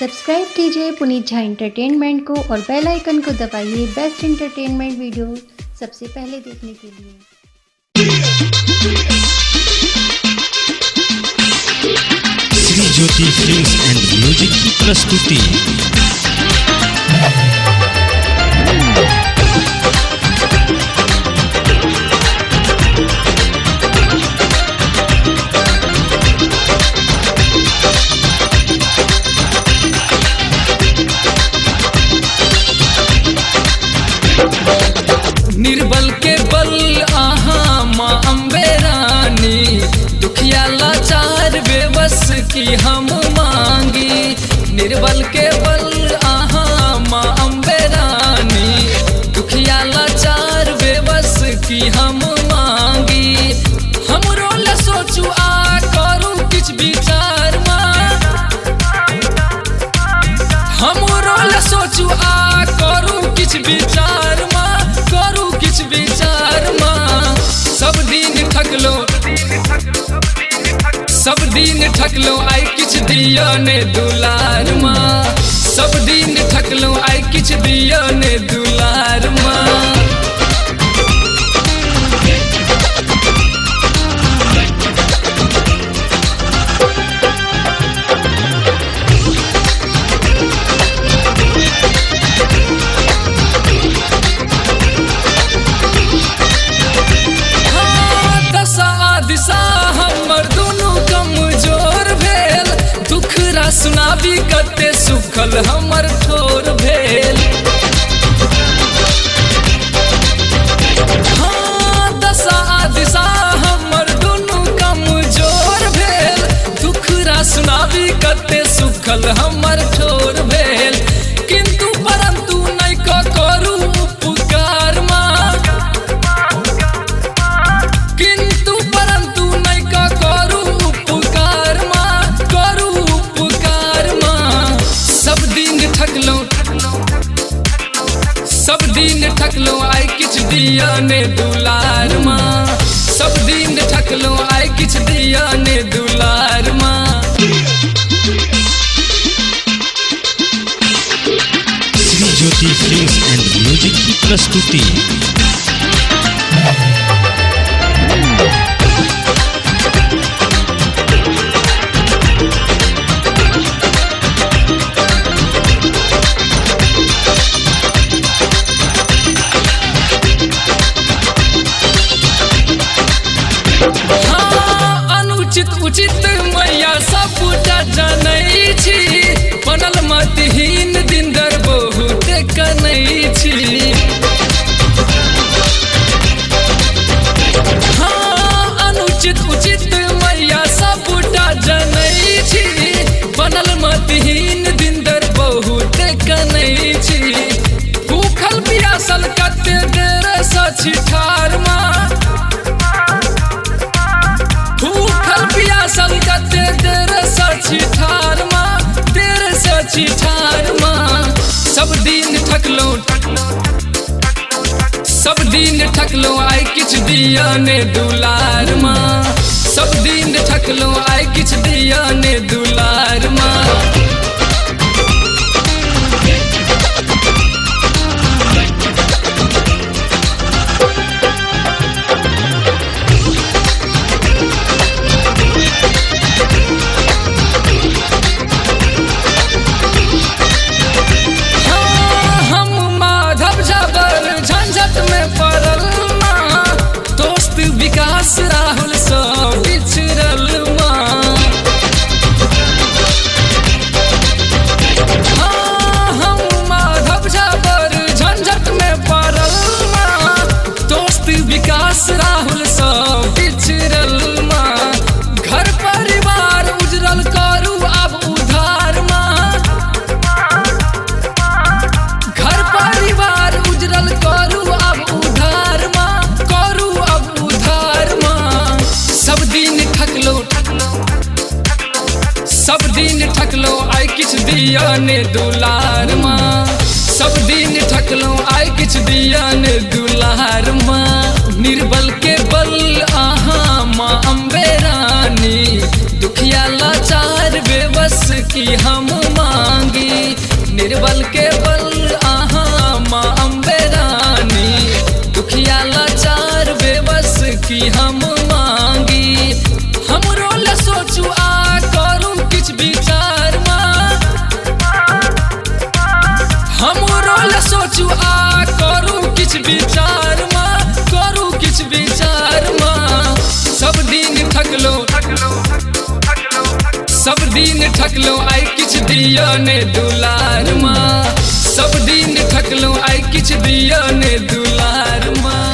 Subscribe कीजिए पुनीत Jha entertainment को और बेल आइकन को दबाइए बेस्ट एंटरटेनमेंट वीडियो सबसे पहले देखने के लिए। Shri Jyoti films and music की प्रस्तुति। निर्बल के बल आहा माँ अम्बे रानी, दुखिया लाचार बेबस की हम मांगी। निर्बल के बल आहा माँ अम्बे रानी, दुखिया लाचार बेबस की हम मांगी। हमरो ला सोचू आ करू किछ विचार माँ, हमरो ला सोचू आ करू किछ विचार माँ, करू किछ विचार माँ। सब दिन ठकलो, सब दिन ठकलो आइ किछ दियो ने दुलार माँ। सब दिन ठकलो आइ किछ दियो ने दुलार माँ। दिशा हमर दुनू कमजोर भेल, दुख रा सुनाबी कते सुखल हमर ठोर भेल। हाँ, दशा दिशा हमर दुनू कमजोर भेल, दुख रा सुनाबी कते सुखल हमर ठोर भेल। किंतु परंतु नहि करू उपकार माँ, किंतु परंतु नहि करू उपकार माँ, करू उपकार माँ। सब दिन ठकलो, सब दिन ठकलो आइ किछ दिया ने दुलार माँ। सब दिन ठकलो आइ किछ दिया ने दुलार माँ। Shri Jyoti films and music की प्रस्तुति। हाँ, अनुचित उचित मैया सबटा जनै छी, बनल मतहीन दिनदर बहुत कनै छी। हाँ, अनुचित उचित मैया सबटा जनै छी, बनल मतहीन दिनदर बहुत कनै छी। भूखल पियासल कते देर सँ छी ठार माँ, भूखल पियासल कते देर सँ छी ठार माँ, देर सँ छी ठार माँ। सब दिन ठकलो, सब दिन ठकलो आइ किछ दिया ने दुलार माँ। सब दिन ठकलो आइ किछ दिया ने दुलार माँ। माधव झबर झंझट में पड़ल माँ, दोस्त विकास राहुल सँ बिछड़ल माँ। हाँ, हम माधव झबर झंझट में पड़ल माँ, दोस्त विकास राहुल सँ बिछड़ल माँ। घर परिवार उजरल करू आब उधार माँ, घर परिवार उजरल करू अब उधार माँ, करू अब उधार माँ। सब दिन ठकलो, सब दिन ठकलो आइ किछ दिया ने दुलार माँ। सब दिन ठकलो आइ किछ दिया ने दुलार माँ। निर्बल के बल आहा माँ अम्बे रानी, दुखिया लाचार बेबस की हम मांगी। दिन ठकलहुँ आइ किछु दिअ ने दुलार माँ। सब दिन ठकलहुँ आइ किछु दिअ ने दुलार माँ।